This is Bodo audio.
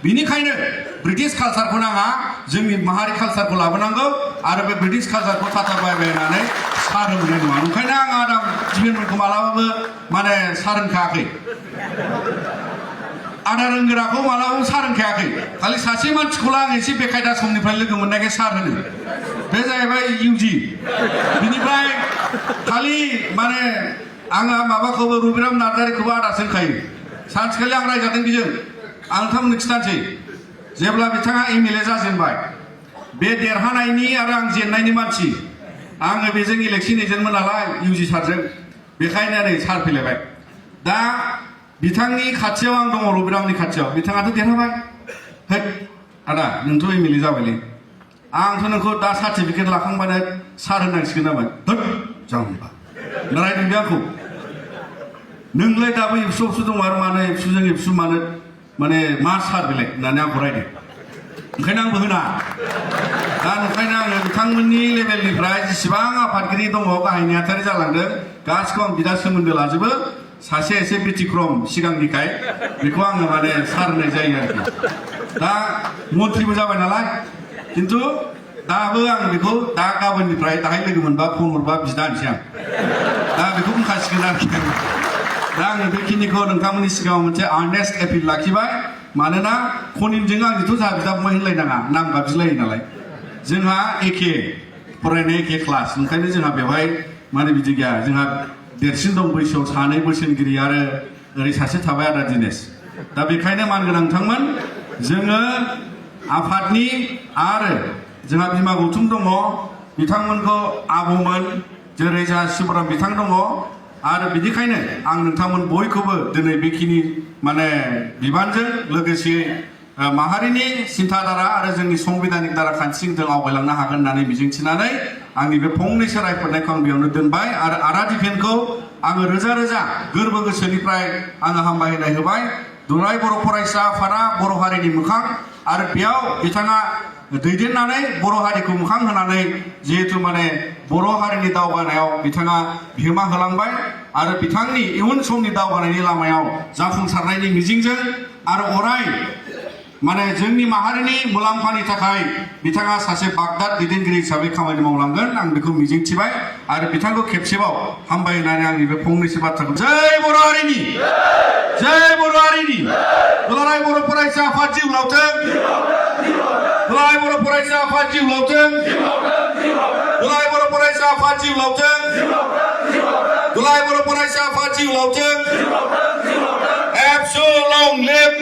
बिनिखायनो ब्रिटिश कालचारखौ नाङा जोंनि माहारि कालचारखौ लाबोनांगौ आरो बे ब्रिटिश कालचारखौ थाथारबाय होननानै सार होनाय नङा ओंखायनो आं आदाम दिफेनफोरखौ मालाबाबो माने सार होनखायाखै आदा रोंगोराखौ मालाबाबो सार होनखायाखै खालि सासे मानसिखौल' आं एसे बेखायदा समनिफ्राय लोगो मोननायखाय सार होनो बे जाहैबाय इउजि बिनिफ्राय खालि माने आङो माबाखौबो रबिराम नार्जारिखौबो आदासो होनखायो सानसेखालि आं रायजादों बेजों आं नोंथांमोननो खिथानोसै जेब्ला बिथाङा एमएलए जाजेनबाय बे देरहानायनि आरो आं जेननायनि मानसि आङो बेजों इलेक्सन एजेन्टमोन नालाय इउजि सारजों बेखायनो नै सार फैलायबाय दा बिथांनि खाथियाव आं दङ रबिरामनि खाथियाव बिथाङाथ' देरहाबाय हैद आदा नोंथ' एमएलए जाबायलै आंथ' नोंखौ दा सार्टिफिकेट लाखांबानो सार होननांसिगोन नामा धोद जाम्बा नारायदों बे आंखौ नोंलाय दाबो एबसु दङ आरो मानो एबसुजों एबसु मानो माने मा सार बेलाय होननानै आंखौ रायदों ओंखायनो आंबो होना दा ओंखायनो आङो बिथांमोननि लेभेलनिफ्राय जेसेबां आफादगिरि दङ गाहाय नेहाथारि जालांदों गासिखौ आं बिदा सोमोन्दो लाजोबो सासे एसे बिटिक्रम सिगांनिखाय बेखौ आङो माने सार होननाय जायो आरोखि दा मन्थ्रिबो जाबाय नालाय खिन्थु दाबो आं बेखौ दा गाबोननिफ्राय दाहाय लोगो मोनबा फन हरबा बिदा होनसै आं दा बेखौ बुंखासिगोन आरोखि दा आङो बेखिनिखौ नोंथांमोननि सिगाङाव मोनसे आर्नेस्ट एपिल लाखिबाय मानोना खनिमजों आंनिथ' जोंहा बिदा फंबाय होनलायनाङा नाम गाबज्रिलायो नालाय जोंहा एखे फरायनाय एखे क्लास ओंखायनो जोंहा बेवहाय माने बिदि गैया जोंहा देरसिन दं बैसोआव सानै बोसोनगिरि आरो ओरै सासे थाबाय आदा दिनेश दा बेखायनो मानगोनां नोंथांमोन जोङो आफादनि आरो जोंहा बिमा गौथुम दङ बिथांमोनखौ आबौमोन जेरै जोंहा शिबराम बिथां दङ आरो बिनिखायनो आं नोंथांमोन बयखौबो दिनै बेखिनि माने बिबानजों लोगोसे माहारिनि सिन्थाधारा आरो जोंनि संबिधानिक धारा खान्थिजों जों आवगायलांनो हागोन होननानै मिजिंथिनानै आंनि बे फंनैसो रायफोरनायखौ आं बेयावनो दोनबाय आरो आदा दिफेनखौ आङो रोजा रोजा गोरबो गोसोनिफ्राय आङो हामबायहोनाय होबाय दुलाराय बर' फरायसा आफादा बर' हारिनि मोखां आरो बेयाव बिथाङा दैदेननानै बर' हारिखौ मोखां होनानै जिहेतु माने बर' हारिनि दावगानायाव बिथाङा बिहोमा होलांबाय आरो बिथांनि इयुन समनि दावगानायनि लामायाव जाफुंसारनायनि मिजिंजों आरो अराय माने जोंनि माहारिनि मुलाम्फानि थाखाय बिथाङा सासे बागदाद दैदेनगिरि हिसाबै खामानि मावलांगोन आं बेखौ मिजिंथिबाय आरो बिथांखौ खेबसेबाव हामबायहोनानै आंनि बे फंनैसो बाथ्राखौ जय बर' हारिनि दुलाराय बर' फरायसा आफाद जिउ लावथों दुलाराय बर' फरायसा आफाद जिउ लावथों दुलाराय बर' फरायसा आफाद जिउ लावथों दुलाराय बर' फरायसा आफाद जिउ लावथों एबसु लं लिभ